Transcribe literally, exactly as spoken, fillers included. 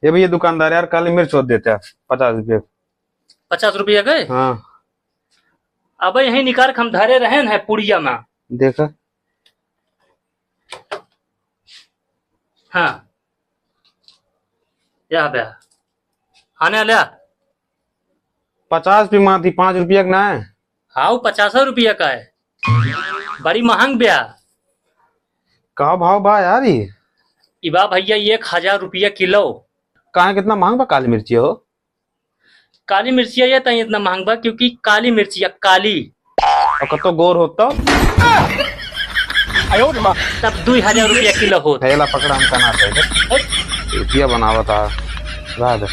ये भैया दुकानदार यार, काली मिर्च होत देता है पचास रुपये। पचास रुपया के? हाँ। अब यही निकाल के हम धरे रहन है पुड़िया में। देखा। हाँ। या बे। आने आल्या। पचास रुपया माती, पाँच रुपया के ना है। हाउ, पचास रुपया का है। बड़ी महंग ब्या। का भाव बा यार ई? ई बा भैया एक हजार रुपया किलो। काहे, कितना महंग बा काली मिर्ची हो? काली मिर्चिया ये ताई इतना महंग बा क्योंकि काली मिर्चिया काली। और कतो गोर होत तो? तब दुई हजार रुपया किलो होत। थैला पकड़ा, हमका ना चाहिए। रुपया बनावत आ। रह दे।